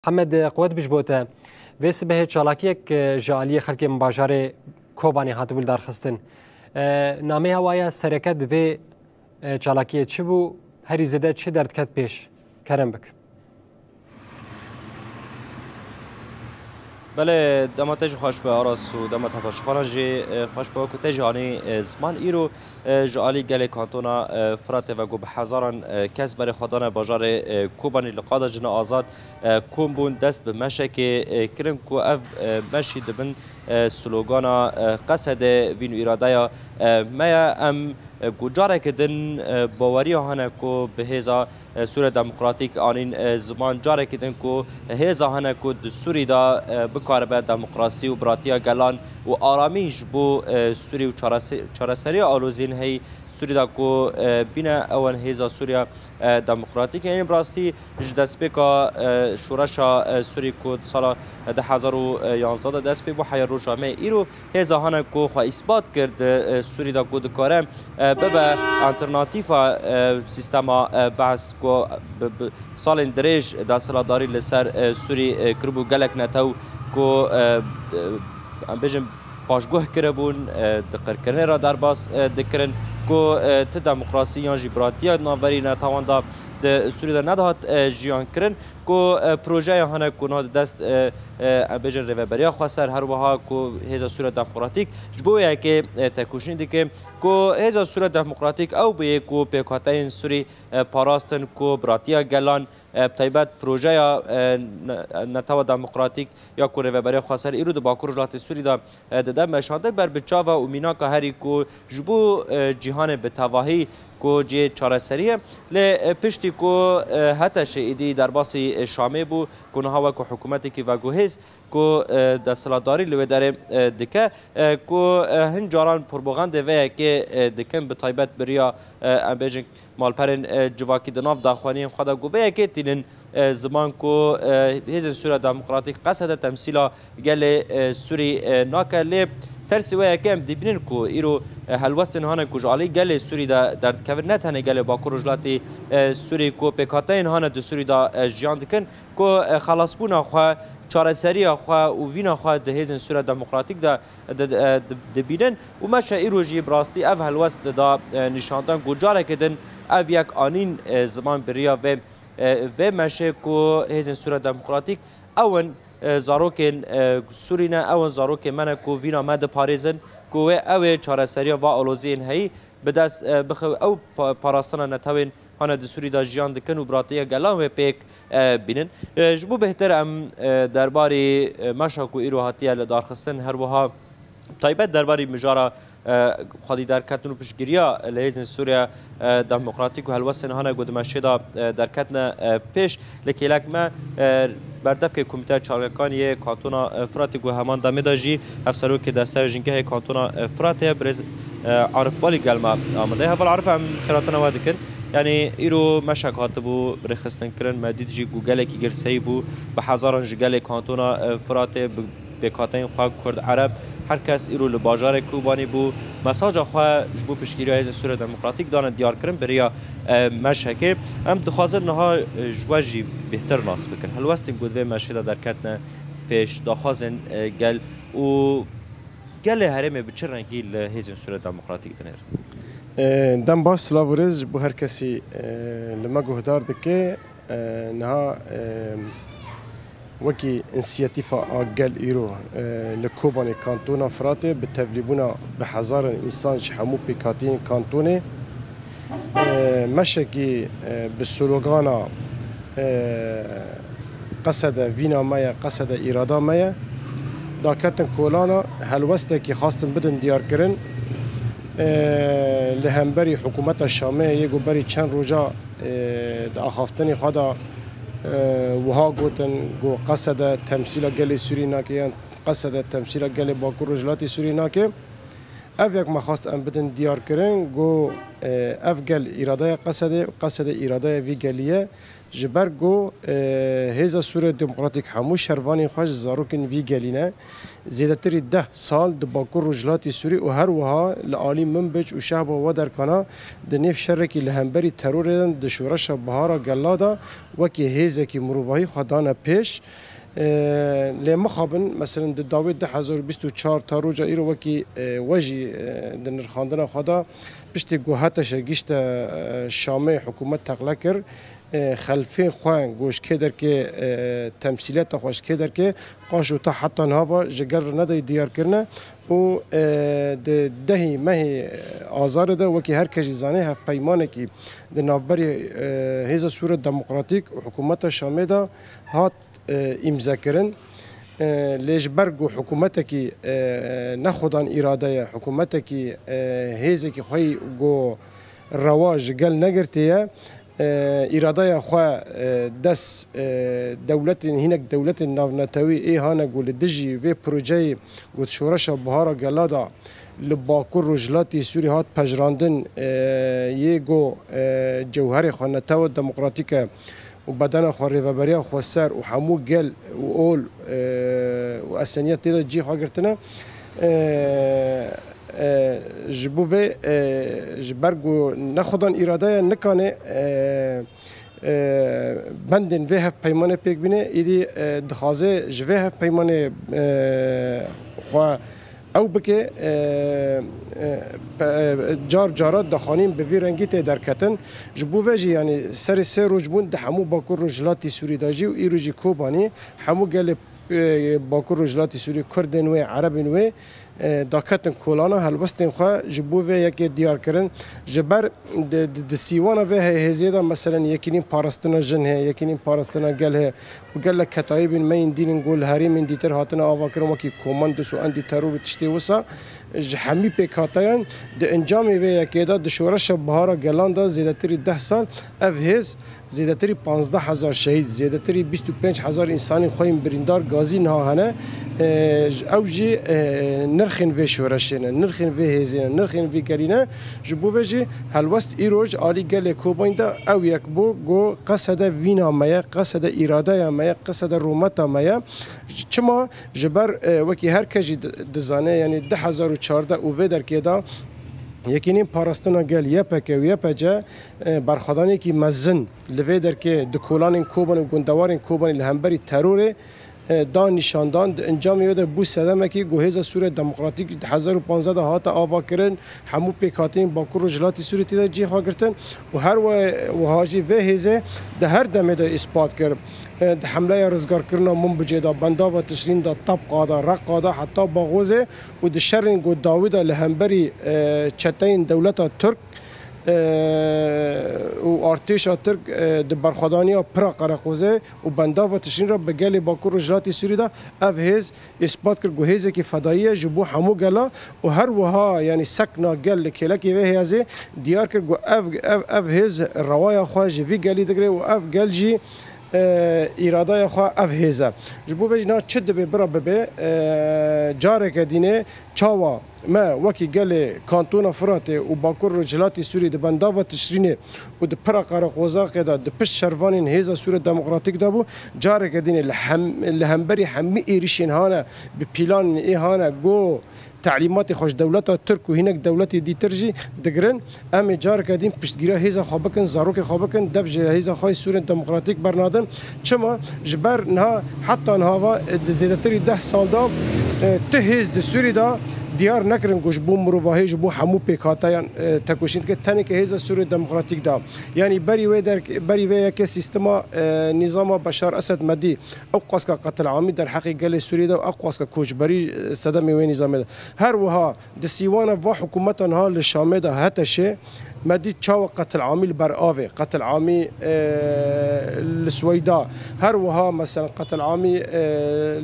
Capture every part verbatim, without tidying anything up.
Hemed, quwet bi ji bo te. Vê sibehê çalakiyek, e, ji aliyê xelkê min bajarê Kobanê hatibû lidarxistin. E, namê hewa ya sereke di vê, e, çalakiyê çi bû? Herî zêde çi derdiket pêş? Kerem bik. Belê, dema te jî xweş be Aras û dema temaşevanan jî, e, xweş be, wekî te jî anî, e, ziman. Îro, e, ji alî gelê kantona, e, Firatê ve ku bi hezaran, e, kes berê xwe dane bajarê, e, Kobanî li qada jina azad, e, kom bûn, dest bi meşekê, e, kirin ku ev, e, meşî di bin, e, slogana, e, Qesede vîn û îradeya, e, me ye. Em, e, ku careke din, e, baweriya hene ku bi hêza, e, Sûriya Demokratîk anîn, e, ziman, carekî din ku hêza hene ku di Sûrî de, e, bikaribe demokrasî û biratiya gelan û aramî ji bo, e, Sûrî û çarese-, çareseriya aloziyên heyî Sûrî de ku, e, bîne, ew in hêza Sûriya, e, Demokratîk. Yanî bi rastî ji destpêka, e, şoreşa, e, Sûrî ku di sala du hezar û yanzdeh de dest pê bû, heya roja me îro hêza hene ku xwe îspat kir di, e, Sûrî de ku dikare, e, bibe alternatîfa, e, sîstema, e, Be'es ku bi, bi salên dirêj desthilatdarî li ser, e, Sûrî, e, kiribû, gelek netew ku, e, em bêjin paşguh kiribûn, e, di qirkirinê re derbas, e, dikirin ku, e, ti demokrasî yan jî biratiya navberî netewan de di Sûrî de nedihat, e, jiyan kirin, ku, e, projeya hene ku niha di dest, e, e, em bêjin Rêveberiya Xweser, her wiha ku Hêza Sûriya Demokratîk ji bo yekê, e, tekoşîn dike, ku Hêza Sûriya Demokratîk ew bûye ku pêkhateyên Sûrî, e, parastin ku biratiya gelan, e, bi taybet projeya, e, ne-, Netewa Demokratîk ya ku Rêveberiya Xweser îro di Bakur Rojhilatê Sûrî de, e, dide meşandin ber bi çav e û mînaka herî ku ji bo, e, cîhanê bi tevahî ku cihê çareserî ye. Lê, e, piştî ku, e, HTŞ êdî derbasî, e, Şamê bû, ku niha wekî hikûmetekî veguhêz ku, e, desthilatdarî li wê derê, e, dike, e, ku, e, hin caran propagandê vê yekê, e, dikin, bi taybet bi riya, e, em bêjin malperên, e, civakî di nav daxuyaniyên xwe de ku vê yekê tînin, e, ziman ku, e, Hêzên Sûriya Demokratîk Qesede temsîla gelê, e, Sûrî, e, nake. Lê tersî wê yekê em dibînin ku îro, e, helwestên hane ku ji alî gelê Sûrî de derdikevin, ne tenê gelê Bakur Rojhilatê, e, Sûrî ku pêkhateyên hane di Sûrî de, e, jiyan dikin, ku, e, xelasbûna xwe, çareseriya xwe û vîna xwe di Hêzên Sûriya Demokratîk de di-, di-, e, di-, dibînin û meşe îro jî bi rastî ev helwest dida, e, nîşandan ku careke din ev yek anîn, e, ziman bi riya vê, e, vê meşê ku Hêzên Sûriya Demokratîk ew in, e, zarokên, e, Sûrî ne, ew in zarokên me ne ku vîna me diparêzin, ku wê ew ê çareseriya va aloziyên heyî bi dest, e, bixe, ew pa-, parastina netewên hane di Sûrî de jiyan dikin û biratiya gelan wê pêk, e, bînin. E, ji bo bêhtir em, e, derbarî, e, meşa ku îro hatiye lidarxistin, her wiha taybet derbarî mijara, e, xwedî derketin û piştgiriya li Hêzên Sûriya, e, Demokratîk û helwestên hane ku di meşê de, e, derketine, e, pêş, li kêlek me, e, berdevkê Komîteya Çalakaniya Kantona, e, Firatê ku heman demê de jî hevserokê Desteya Jîngehê Kantona, e, Firatê ye, birêz, e, Arif Balî gel me amade. Heval Arif, em xêratina we dikin. Yanî îro meşek hatibû rêxistin kirin, me dît jî ku gelekî girseyî bû, bi hezaran ji gelê Kantona, e, Firatê, bi pêkhateyên xwe Kurd, Ereb, her kes îro li bajarê Kobanî bû, mesaja xwe ji bo piştgiriya Hêzên Sûriya Demokratîk dane diyarkirin bi riya, e, meşekê. Em dixwazin niha, e, ji we jî bêhtir nas bikin. Helwestên ku di vê meşê de derketine pêş, daxwazên, e, gel û gelê herêmê bi çi rengî li Hêzên Sûriya Demokratîk dinêrin? E, dem baş, silav û rêz ji bo her kesî, e, li me guhdar dike. E, niha, e, wekî însiyatîfa a gel îro, e, li Kobanê Kantona Firatê bi tevlîbûna bi hezaran însan ji hemû pêkhatiyên kantonê, e, meşekî, e, bi slogana, e, Qesede vîna me ye, Qesede îrada me ye, daketin kolana helwestekî xwestin bidin diyarkirin, e, li hemberî hikûmeta Şamê yê ku berî çend roja e, di axaftinê xwe de, e, wiha gotin, got, Qesede temsîla gelê Sûrî nake yan Qesede temsîla gelê Bakur Rojhilatê Sûrî nake. Ev yek me xwest em bidin diyar kirin, got, e, ev gel îradeya Qesedê, Qesede îradeya vî gelî ye. Ji ber ku, e, Hêza Sûriya Demokratîk hemû şervanên xwe ji zarokên vî gelî ne, zêdetirî deh sal di Bakur Rojhilatê Sûrî û her wiha li alî Minbic û Şehba Wederkana di nêv şerekî li hemberî terorê de di şoreşa Bihara Gela de wekî hêzekî mirovahî xwe dane pêş. E, lê mixabin, meselen di dawê du hezar û bîst û çar ta roja îro wekî, e, we jî, e, di nirxandina xwe de piştî ku HTŞ gişte, e, Şamê hikûmet teqle kir, e, xelfê xwe ku ji kê derkê, e, temsîliyeta xwe ji kê derkê qaşo ta heta niha ve ji gel re nedayî diyar kirine û, e, di dehê mehê Azarê de wekî her kes jî zanê hevpeymanekî di navberî, e, Hêza Sûriya Demokratîk û hikûmeta Şamê de hat, e, îmze kirin. E, lê ji ber ku hikûmetekî, e, nexwedan îrade ye, hikûmetekî, e, hêzekî xwe yî ku rewa ji gel negirtiye, e, îradeya xwe, e, dest, e, dewletên, hînek dewletên navnetewî ê hane ku li dijî vê projeyê ku di şoreşa Bihara Gela de li Bakur Rojhilatê Sûrî hat pejirandin, e, yê ku, e, cewherê xwe netewa demokratîk e û bedena xwe rêveberiya xweser û hemû gel û ol, e, û eseniyet tê de cî xwe girtine. E, e, ji bo vê, e, ji ber ku nexwedan îradeya nikane, e, e, bendên vê hevpeymanê pêk bîne, îdî, e, dixwaze ji vê hevpeymanê, e, xwe ew bike, e, e, pe-, e, car cara daxanîn bi vî rengî tê derketin. Ji bo vê jî, yanî serê sê roj bûn di hemû Bakur Rojhilatê Sûrî de jî û îro jî Kobanî hemû gelê, e, Bakur Rojhilatê Sûrî, Kurdên wê, Erebên wê, e, daketin kolana helwestên xwe ji bo vê yekê diyar kirin. Ji ber di, di, di sîwana vê hê-, hêzê de, meselen, yekînîn parastina jin heye, yekînîn parastina gel heye û gelek ketayîbên me yên dîn in ku li herêmên dîtir hatine avakirin wekî komandos û endî teror û tiştê wisa. Ji hemî pêkhateyan di encamê vê yekê de di şoreşa Bihara Gelan de zêdetirî deh sal ev hêz zêdetirî panzdeh hezar şehîd, zêdetirî bîst û pênc hezar însanên xwe yên birîndar gazî niha hene. E, ew jî, e, nirxên vê şoreşê ne, nirxên vê hêzê ne, nirxên vê gelî ne. Ji bo vê jî helwest îro ji alî gelê Kobanî de ew yek bû ku qesede vîna me ye, qesede îradeya me ye, qesede rûmeta me ye. Çima? Ji ber, e, wekî her kes jî di-, dizane, yanî du hezar û çardeh û vê derkê de Yekînîn Parastina Gel, Y P G û Y P C, e, berxwedaniyekî mezin li vê derkê di kolanên Kobanê û gundewarên Kobanê li hemberî terorê, e, da nîşandan. Di encamê wê de bû sedemekî ku Hêza Sûriya Demokratîk di hezar û panzdeh de hate avakirin, hemû pêkhateyên Bakur Rojhilatê Sûriyê tê de cihê xwe girtin û her we-, wiha jî vê hêzê di her demê de îspat kir. E, di hemleya rizgarkirina Minbicê de, Bendava Tişrîn de, Tebqa de, Reqa de, heta Baxozê û di şerên ku dawî de li hemberî, e, çeteyên dewleta Tirk, e, û artêşa Tirk, e, di berxwedaniya pira Qereqozê û Bendava Tişrîn re bi gelê Bakur Rojhilatê Sûrî de ev hêz îspat kir ku hêzekî fedayî ye ji bo hemû gela û her wiha, yanî sekna gel li kêlekê vê hêzê diyar kir ku ev, ev, ev hêz rewaya xwe ji vî gelî digire û ev gel jî, e, îradeya xwe ev hêz e. Ji bo vê jî niha çi dibe bira bibe, e, careke dînê çawa me wekî gelê Kantona Firatê û Bakur Rojhilatê Sûrî di Bendava Tişrînê û di pira Qereqozaxê de di pişt şervanên Hêza Sûriya Demokratîk de bû, careke dînê li hem-, li hemberî hemî êrişên hane, bi pîlanên ê hane, go telîmatê xwe ji dewleta Tirk û hinek dewletê dîtir jî digirin. Em ê careke din piştgiriya hêza xwe bikin, zarokê xwe bikin, dev ji hêza xwe yê Sûriyên Demokratîk bernadin. Çima? Ji ber niha, heta niha ve, e, di zêdetirî deh sal de, e, ti hêz di Sûrî de diyar nekirin ku ji bo mirovahî, ji bo hemû pêkhateyan, e, tekoşîn dike, tenê ke hêza Sûriyê Demokratîk de. Yanî berî wê derk-, berî vê yekê sîstema, e, nîzama Beşar Esed me dî. Ew qaska qetilamî derheqê gelê Sûriyê de û ew qaska koçberî, e, sedemê wê nîzamê de. Her wiha di sîwana va hikûmeta niha li Şamê de HTŞê, me dît çawa qetilamî li ber avê, qetilamî, e, li Sweyda, her wiha, meselen, qetilamî, e,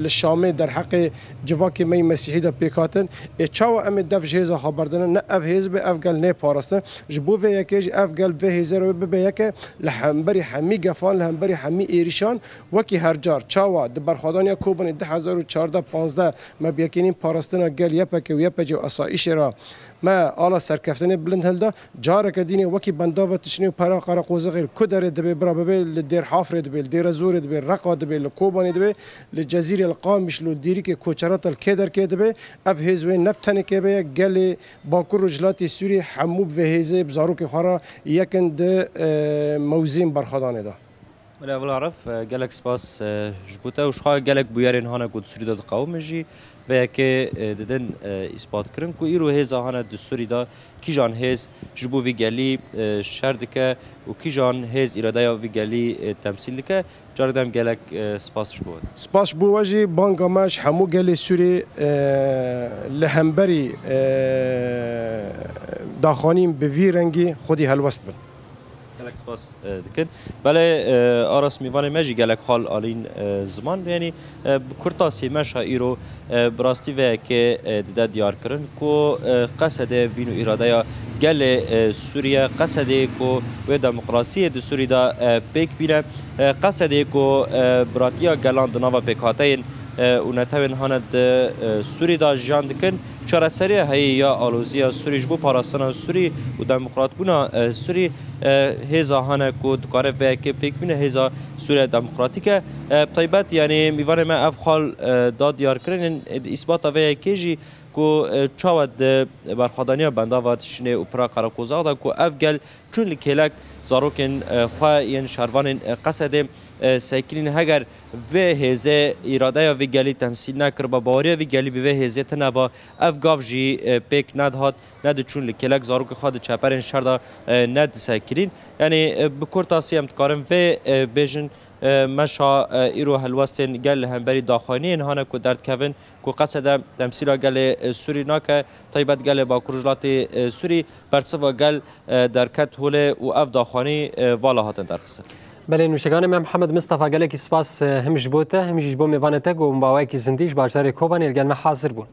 li Şamê derheqê civakê me yî mesîhî de pêk hatin. Ê çawa em ê dev ji hêza xwe berdinin? Ne ev hêz be, ev gel nê parastin. Ji bo vê yekê jî ev gel vê hêzê re wê bibe yeke li hemberî hemî gefan, li hemberî hemî êrişan, wekî her car çawa di berxwedaniya Kobanê du hezar û çardeh panzdeh me bi yekînîn parastina gel Y P G û Y P C û esayîşê re me ala serkeftinê bilind hilda, car Reke dînê wekî bendava tişinê û pera qereqoziqê li ku derê dibe, bira bibe li Dêrhafrê dibe, li Dêrezorê dibe, Reqa dibe, li Kobanê dibe, li Cezîrê, li Qamişlo, li Dîrikê, Koçerata, li kê derkê dibe, ev hêz wê ne bi tenê kê be ye, gelê Bakur Rojhilatê Sûrî hemû bi vê hêzê bi zarokê xwe re yekin di, e, mewzên berxwedanê de. Belê, Evil Arif, e, gelek spas, e, ji bo te û ji xwe gelek bûyerên hane ku di Sûrî de diqewimin jî vê yekê, e, didin, e, îspat kirin ku îro hêza hane di Sûrî de kîjan hêz ji bo vî gelî, e, şer dike û kîjan hêz îradeya vî gelî, e, temsîl dike. Carek din gelek, e, spas ji bo we. Spas ji bo we jî, banga me ji hemû gelê Sûrî, e, li hemberî, e, daxwanîn bi vî rengî xwedî helwest bin. Gelek spas, e, dikin. Belê, e, Aras, mîvanê me jî gelek xal alîn, e, ziman. Yanî, e, bi kurtasî meşa îro, e, bi rastî vê yekê, e, dide diyar kirin ku, e, Qesedê bîn û îradeya gelê, e, Sûriye, Qesedê ku wê demokrasiyê di Sûrî de, e, pêk bîne, e, Qesedê ku, e, biratiya gelan di nava pêkhateyên, e, û netewên hane di, e, Sûrî de jiyan dikin. Çareseriya heyî ya aloziya Sûrî ji bo parastina Sûrî û demokratbûna, e, Sûrî, e, hêza hane ku dikare vê yekê pêk bîne hêza Sûriya Demokratîk e. E, bi taybet, yanî mîvanê me ev xal, e, da diyarkirinên, e, di îsbata vê yekê jî ku, e, çawa di berxwedaniya bendava tişinê û pira qereqozax da ku ev gel çûn li kêlek zarokên, e, xwe yên şervanên, e, Qesedê, e, sekirîn. Heger vê hêzê îradeya vî gelî temsîl nekiriba, baweriya vî gelî bi vê hêzê tune ba, ev gav jî, e, pêk nedihat, nediçûn li kêlek zarokê xwe di çeperên şer de, e, nedisekirîn. Yanî, e, bi kurtasî em dikarin vê, e, bêjin, e, meşa, e, îro helwestên gel li hemberî daxuyaniyên hane ku derdikevin ku Qesede temsîla gelê, e, Sûrî nake, taybet gelê Bakur Rojhilatê, e, Sûrî bersiva gel, e, derket holê û ev daxuyanî, e, vala hatin derxistin. Belê, nûşeganê me Mihemed Mistefa, gelekî spas, e, him ji bo te, him jî ji bo mêvanê te ku bi awayekî zindî ji bajarê Kobanê li gel me hazir bûn.